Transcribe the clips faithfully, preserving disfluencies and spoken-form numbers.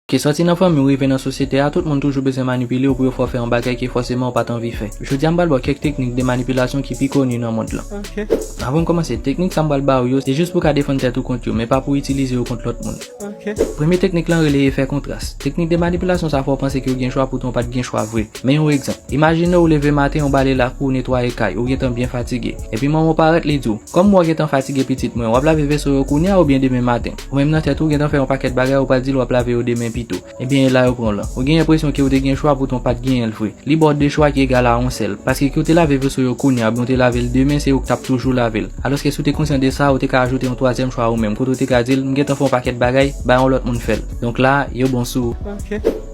Ke sòti nan fanmi w rive nan sosyete a, tout moun toujou bezwen manipile w pou yo fè w fè yon bagay ke fòseman w pa t anvi fè. Jodi a m pral ba w kèk teknik de manipilasyon ki pi koni nan mond lan. Avan m kòmanse, teknik sa m pral ba w yo, se jis pou w ka defann tèt ou kont yo, men pa pou w itilize yo kont lòt moun. Premye teknik lan rele efè kontras. Teknik de manipilasyon sa fè w panse ke w gen chwa, poutan w pa t gen chwa vre. Men yon egzanp. Imajine w leve maten, w bale lakou, w netwaye kay, ou gentan byen fatige. Epi manman w parèt, li di w, "Kòm mwen w gentan fatige pitit mwen, w ap lave veso yo kounye a oubyen demen maten?" Ou menm nan tèt ou, w gentan fè yon pakèt bagay, ou pral di l w ap lave yo demen pito. Ebyen, e la yo pran w lan. Ou gen enpresyon ke w te gen chwa, poutan w pa t genyen l vre. Li ba w de chwa ki egal a yon sèl. Paske ke w te lave veso yo kounye a, oubyen w te lave l demen, se ou k t ap toujou lave l. Alòske si w te konsyan de sa, ou te ka ajoute yon twazyèm chwa ou menm, kote w te ka di l, "M gentan fè yon pakèt bagay, bay yon lòt moun fè l." Donk la, yo bon sou ou.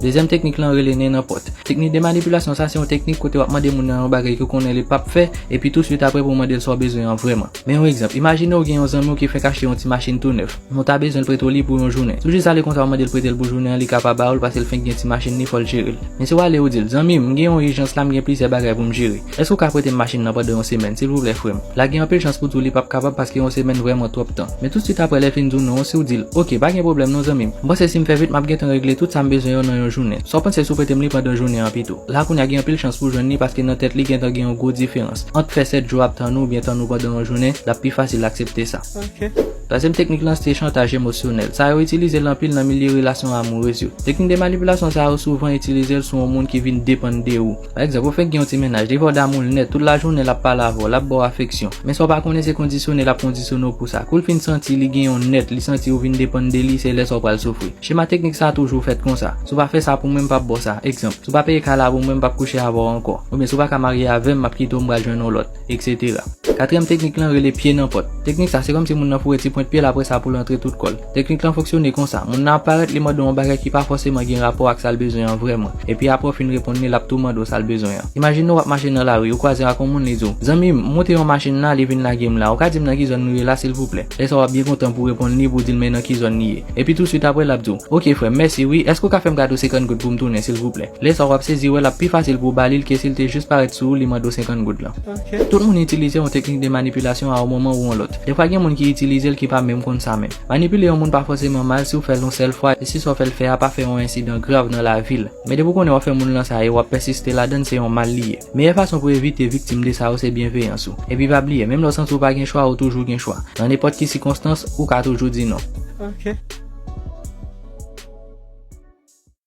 Dezyèm teknik lan rele nen nan pòt. Teknik de manipilasyon sa, se yon teknik kote w ap mande moun nan yon bagay ke w konnen li p ap fè, epi touswit apre pou w mande l sa w bezwen an vrèman. Men yon egzanp, imajine w gen yon zanmi w ki fenk achte yon ti machin tou nèf, men w ta bezwen l prete w li pou yon jounen. Si w jis ale konsa w mande l prete l pou jounen an, li ka pa ba w l paske l fenk gen ti machin li, fò l jere l. Men si w ale ou di l, "Zanmi m, m gen yon ijans la, m gen plizyè bagay pou m jere. Èske w ka prete m machin nan pandan yon semèn, silvouplè, frè m?" La gen anpil chans pou di w li p ap kapab paske yon semèn vrèman twòp tan. Men touswit apre lè l fin di w non, si w di l, "Oke, pa gen pwoblèm non, zanmi m. M panse si m fè vit, m ap gentan regle tout sa m bezwen yo nan yon jounen. Sa w panse si w prete m li pandan jounen an pito?" La kounye a gen anpil chans pou w jwenn li paske nan tèt li gentan gen yon gwo diferans ant fè sèt jou ap tann ou oubyen tann ou pandan yon jounen, l ap pi fasil aksepte sa. Twazyèm teknik lan se chantaj emosyonèl. Sa yo itilize l anpil nan milye relasyon amourez yo. Teknik de manipilasyon sa yo souvan itilize l sou yon moun ki vin depann de ou. Pa egzanp, ou fenk gen yon ti mennaj, li fè w damou l nèt, tout lajounen l ap pale avè w, l ap ba w afeksyon. Men sa w pa konnen se kondisyone l ap kondisyone w pou sa. Kou l fin santi li gen yon nèt, li santi ou vin depann de li, se lè sa w pral soufri. Chema teknik sa a toujou fèt konsa. Si w pa fè sa pou mwen, m p ap ba w sa. Egzanp, si w pa peye kay la pou mwen, m p ap kouche avè w ankò. Oubyen si w pa ka marye avè m, m ap kite w, m pral jwenn yon lòt, etsetera. Katriyèm teknik lan rele pye nan pòt. Teknik sa, se kòmsi moun nan foure ti pwent pye l, apre sa pou l antre tout kò l. Teknik lan fonksyone konsa. Moun nan ap parèt, li mande w yon bagay ki pa fòseman gen rapò ak sa l bezwen an vrèman. Epi apre w fin reponn li, l ap tou mande w sa l bezwen an. Imajine w ap mache nan lari, ou kwaze ak yon moun, li di w, "Zanmi m, m moute yon machin la, li vin lage m la. Ou ka di m nan ki zòn nou ye la, silvouplè?" Lè sa w ap byen kontan pou w reponn li, pou w di l men nan ki zòn li ye. Epi touswit apre, l ap di w, "Oke, frè m, mèsi wi. Èske w ka fè m kado senkant goud pou m tounen, silvouplè?" Lè sa w ap sezi wè l ap pi fasil pou w ba li l ke si l te jis parèt sou ou, li mande w senkant goud lan. Tout moun itilize yon teknik de manipilasyon a yon moman ou yon lòt. Defwa gen moun ki itilize l ki pa menm konn sa menm. Manipile yon moun pa fòseman mal si w fè l yon sèl fwa, e si sa w fè l fè a pa fè yon ensidan grav nan lavi l. Men depi w konnen w ap fè moun lan sa e w ap pèsiste ladan l, se yon mal li ye. Meyè fason pou evite viktim de sa yo se byenveyans ou. Epi pa bliye, menm lè w santi w pa gen chwa, ou toujou gen chwa. Nan nenpòt ki sikonstans, ou ka toujou di non.